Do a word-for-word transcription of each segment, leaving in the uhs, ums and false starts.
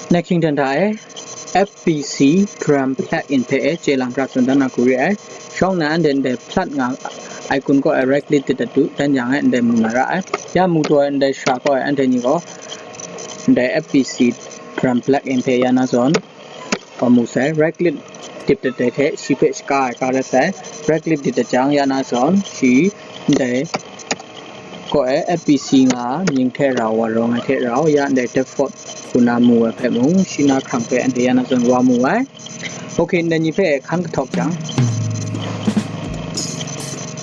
Nehking dan hta e F P C drum plug-in hpe e chye lang hkra tsun dan na hku re ai. Shawng na anhte ndai plug nga icon kaw e right click tit dat du, dan yang e ndai mu na ra ai. Ya mu taw e ndai shara kaw e anhte ni gaw ndai F P C drum plug-in hpe ya na zawn, wa mu sai, right click tit dat ai hte shi hpe shaka ai ka rat sai. Right click tit dat jang ya na zawn shi ndai kaw e F P C nga mying hte rau wa rawng ai hte rau, ya ndai default hku na mu ai hpe mung, shi na hkrang hpe anhte ya na zawn wa mu ai. Ok, ndai ni hpe hkan kahtawk jang,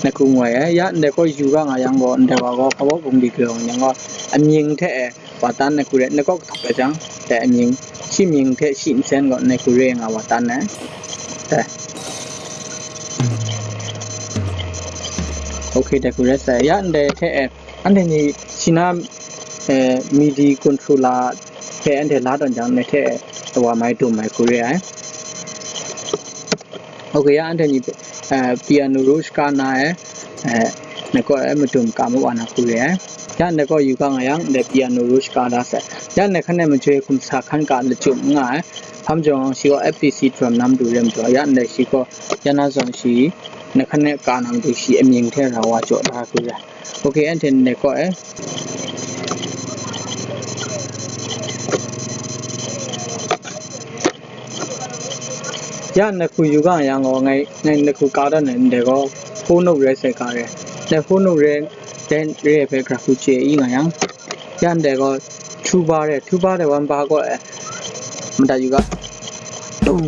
na hku ngoi ai. Ya ndai kaw yu ga nga yang gaw, ndai wa gaw hpa baw bungli galaw yang gaw, amying hte e wa tan na hku re, ndai kaw kahtawk ai jang, dai amying, shi mying hte shi nsen gaw na hku re nga wa tan ai. Dai. Ok, dai hku re sai. Ya ndai hte e, anhte ni shi na, eh, MIDI controller hpe anhte la tawn jang, ndai hte e wa mai dum ai hku re ai. Ok, ya anhte ni, eh, piano ro shaka na e, eh, na kaw e madum ka ma wa na hku re ai. Ya ndai kaw yu ga nga yang, ndai piano ro shaka da sai. Ya ndai hkan e majoi hkum sa hkan ka lachyum n nga ai. Hpa majaw shi gaw F P C drum na matu re majaw, ya ndai shi gaw ya na zawn shi, na hkan e ka na matu shi amying hte rau wa jaw da hku re ai. Ok, anhte ndai kaw e. Ya na hku yu ga yang gaw, ngai, ngai na hku ka dan ai ndai gaw, hon note re sai ka re. Ndai hon note re, dai re ai hpe gara hku chye i nga yang, ya ndai gaw, two bar re, two bar dai one bar kaw e, madat yu ga, dung,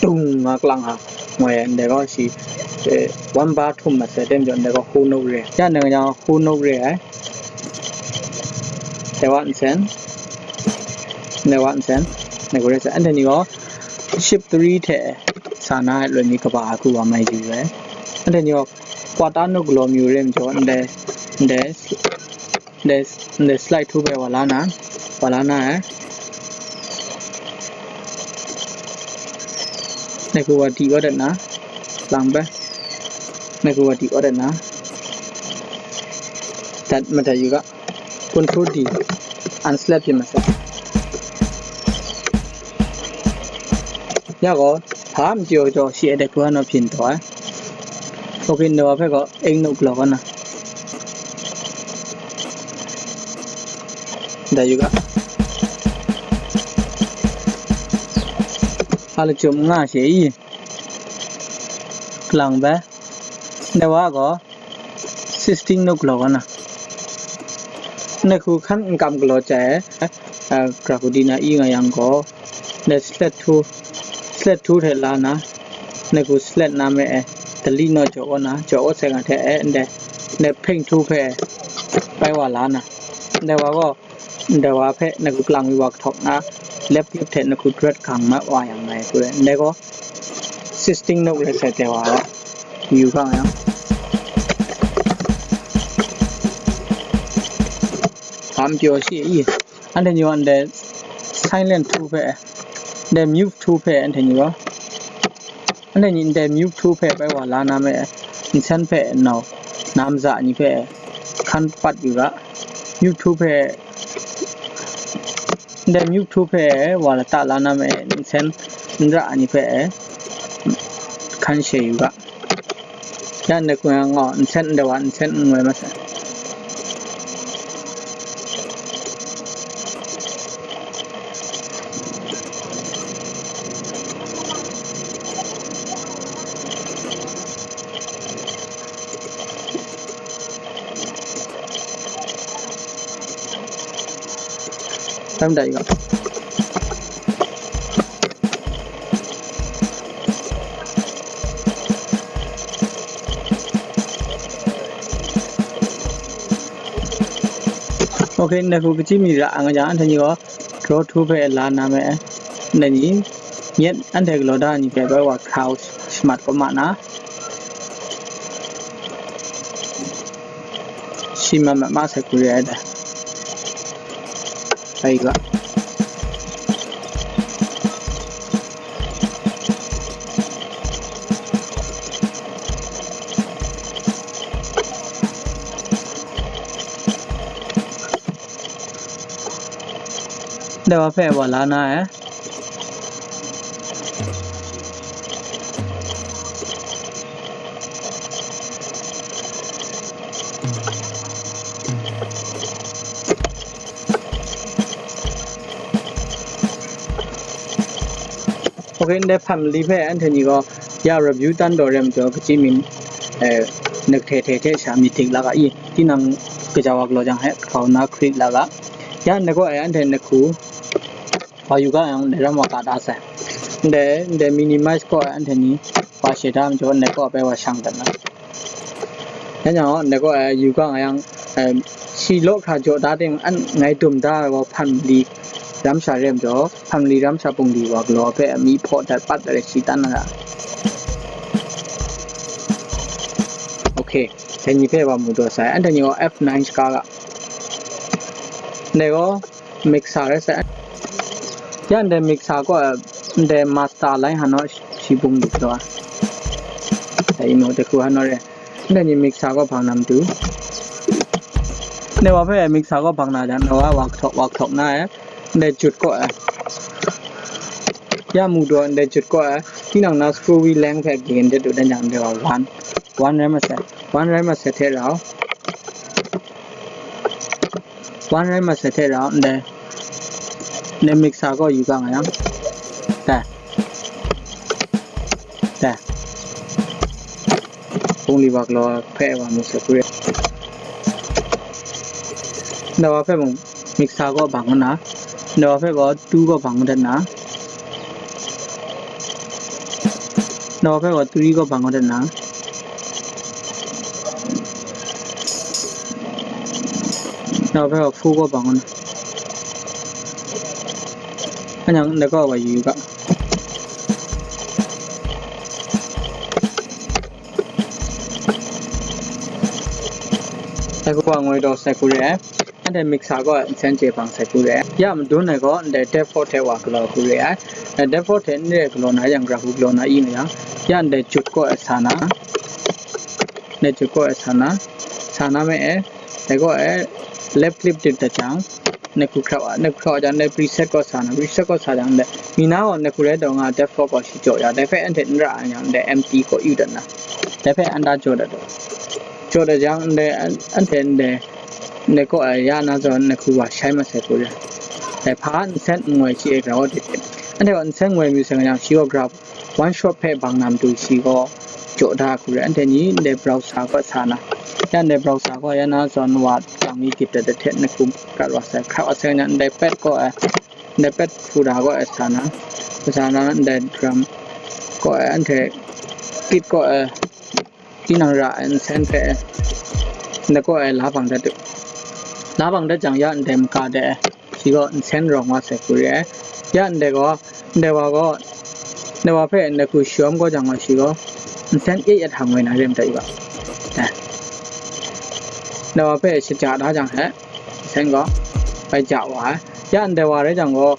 dung nga kalang ha, ngoi ai, ndai gaw shi, eh, one bar htum mat sai, dai majaw ndai gaw hon note re. Ya ndai gaw hon note re ai. Dai wa nsen, dai wa nsen, dai hku re sai. Anhte ni gaw shift three hte sa na ai loi mi kaba ai hku wa mai yu ai. Anhte ni gaw quarter note galaw mayu re majaw, ndai, ndai, ndai, ndai slide htu hpe wa la na, wa la na ai. Dai hku wa di wa dat na, lang bai. Dai hku wa di wa dat na, dat madat yu ga. Control D, unselect pyi mat sai. Ya gaw, hpa mjaw jaw shi e dai hku hkan naw hpyin taw ai. Ok, ndai wa hpe gaw eight note galaw kau na. Dai yu ga. A lachyum n nga she i. Kalang bai. Ndai wa gaw sixteen note galaw kau na. Ndai hku hkan n kam galaw chye ai, eh, gara hku di na i nga yang gaw, ndai select htu, select htu hte la na, ndai hku select na me e, delete naw jaw kau na, jaw kau sai nga hte e, ndai, ndai hpeng htu hpe bai wa la na. Ndai wa gaw, ndai wa hpe na hku kalang mi wa kahtawk na, left click hte na hku drag gang mat wa yang ngai hku re. Ndai gaw sixteen note re sai dai wa yu gang yang. Hpa mjaw shi i. Anhte ni gaw ndai silent htu hpe, ndai mute htu hpe anhte ni gaw. Anhte ni ndai mute htu hpe bai wa la na me, nsen hpe nau, na maza ni hpe hkan pat yu ga. Mute htu hpe, ndai mute htu hpe wa lata la na me, nsen n ra ni hpe hkan she yu ga. Ya ndai hku yang gaw, nsen ndai wa, nsen n ngoi mat sai. Tam dai ga. Ok, ndai hku kachyi mi ra nga jang, anhte ni gaw draw htu hpe la na me, ndai ni, nyet anhte galaw da ni hpe bai wa cross shamat kau ma na, shi mat mat ma sai hku re ai dai. Bai ga. Dai wa hpe wa la na e. Ok, ndai hpam mali hpe anhte ni gaw ya review tan daw re majaw, kaji min, eh, nak hte hte hte sha myit dik la ga i, tinang kaja wa galaw jang he kau na create la ga. Ya ndai gaw e anhte nak hku wa yu ga yang, ndai ram wa ka da sai. Ndai, ndai minimize gaw e anhte ni wa she da majaw, ndai gaw e bai wa shang dat na. Dai jang gaw, ndai gaw, eh, yu ga nga yang, eh, shi law hkra jaw da ting, an ngai dum da ai gaw, hpam mali ram sha re majaw, hpam mali ram sha bungli wa galaw hpe mi hpaw dat pat dat ai shi tan na ra. Ok, dai ni hpe wa mu daw sai, anhte ni gaw F nine shaka ga. Ndai gaw, mixer rai sai. Ya ndai mixer gaw, ndai master lai han naw shi bung dik daw. Dai imo de hku han naw re. Ndai ni mixer gaw bang na matu. Ndai wa hpe mixer gaw bang na jang, ndai wa wa hkawk, wa hkawk na e. Ndai jut gaw e. Ya mu daw, ndai jut gaw e. Tinang na screw wi leng hpe gen de du dan jang, ndai wa one. One rai masai. One rai masai hte rau. One rai masai hte rau ndai, ndai mixer gaw yu ga nga yang. Dai. Dai. Bungli wa galaw hpe wa mu sai hku re. Ndai wa hpe mung mixer gaw bang nna, ndai wa hpe gaw two gaw bang dat na. Ndai wa hpe gaw three gaw bang dat na. Ndai wa hpe gaw four gaw bang na. Anyang ndai gaw wa yu ga. Dai gaw wa ngoi daw sai hku re ai. Anhte mixer gaw nsen chye bang sai hku re ai. Ya madun ai gaw ndai default hte wa galaw hku re ai. Ndai default hte n re ai galaw na yang, gara hku galaw na i nga yang, ya ndai jut gaw e sa na. Ndai jut gaw e sa na. Sa na me e, dai gaw e left click dip dat jang, ndai hku hkrap, ndai hku hkrap jang, ndai preset gaw sa na, preset gaw sa jang, ndai mi na gaw ndai hku rai daw nga default gaw shi jaw ya, dai hpe anhte n ra ai yang, ndai empty gaw yu dat na. Dai hpe an da jaw dat daw. Jaw dat jang, ndai an-, anhte ndai, ndai gaw e ya na zawn, ndai hku wa shai masai hku re. Dai hpa nsen n ngoi shi e grau de. Anhte gaw nsen ngoi mayu sai nga yang, shi gaw grau one shot hpe bang na matu shi gaw jaw da hku re. Anhte ni ndai browser gaw sa na. Ya ndai browser gaw ya na zawn wa lang mi gip dat dat hte ndai hku hkrat wa sai, hkrat wa sai nga ndai pet gaw e, ndai pet hku da gaw e sa na. Sa na ndai drum gaw e, anhte kit gaw e, tinang ra ai nsen hpe ndai gaw e la bang dat u. La bang dat jang ya ndai maka de e. Shi gaw nsen rawng wa sai hku re ai. Ya ndai gaw, ndai wa gaw, ndai wa hpe ndai hku shawm gaw jang gaw shi gaw nsen e yet hta ngoi na re madat yu ga. Eh. Ndai wa hpe shaja da jang he, nsen gaw bai ja wa ai. Ya ndai wa rai jang gaw,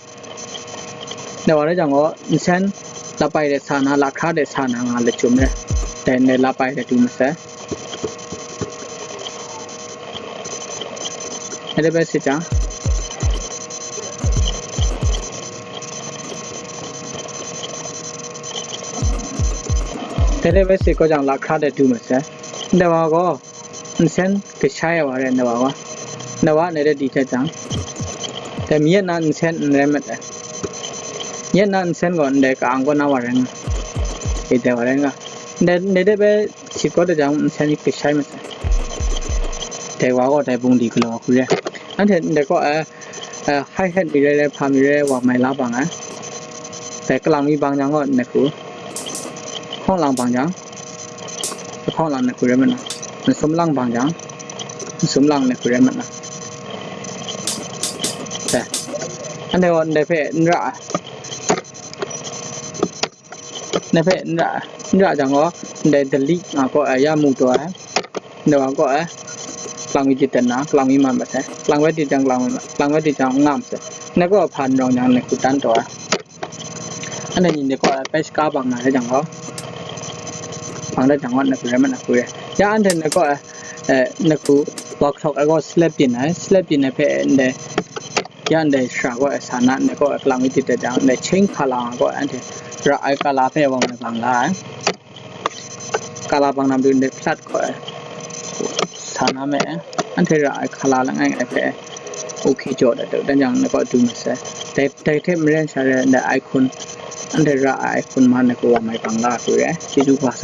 ndai wa rai jang gaw, nsen lapai de sa na, lahkra de sa na nga lachyum re. Dai ndai lapai de du masai. Dai de bai sit jang, dai de bai sit gaw jang, lahkra de du masai. Ndai wa gaw nsen kashai ai wa rai, ndai wa gaw. Ndai wa ndai de di hte jang, dai mi yet na nsen n rai mat ai. Yet na nsen gaw ndai ka-ang kaw na wa rai nga. E dai wa rai nga. Ndai, ndai de bai sit gaw de jang, nsen kashai masai. Dai wa gaw dai bungli galaw hku re. Anhte ndai gaw, eh, eh, hi-hat mi rai rai, hpa mi rai rai, wa mai la bang ai. Dai kalang mi bang jang gaw ndai hku. Hkawng lang bang jang, hkawng lang ndai hku rai mat na. Masum lang bang jang, masum lang ndai hku rai mat na. Dai. Anhte gaw ndai hpe n ra ai. Ndai hpe n ra, n ra jang gaw, ndai delete nga gaw, eh, ya mu taw ai. Ndai wa gaw, eh, kalang mi dit dat na, kalang mi man masai. Kalang bai dit jang, kalang mi man, kalang bai dit jang, nga masai. Ndai gaw hpa n rawng jang, ndai hku dan taw ai. Anhte ni ndai gaw, eh, bai shaka bang na rai jang gaw, bang dat jang gaw, ndai hku rai mat na hku re. Ya anhte ndai gaw, eh, eh, ndai hku wa hkawk ai gaw, slap byin ai, slap byin ai hpe ndai ya ndai shara gaw e sa na, ndai gaw e kalang mi dit dat jang, ndai cheng hkala nga gaw e anhte ra ai kala hpe wa mai bang la ai. Kala bang na matu ndai hplat gaw e sa na me, anhte ra ai hkala langai ngai hpe ok jaw dat dat dan jang, ndai gaw du masai. Dai, dai hte maren sha re ai ndai icon, anhte ra ai hkun man ai hku wa mai bang la hku re ai. Chyeju kaba sa.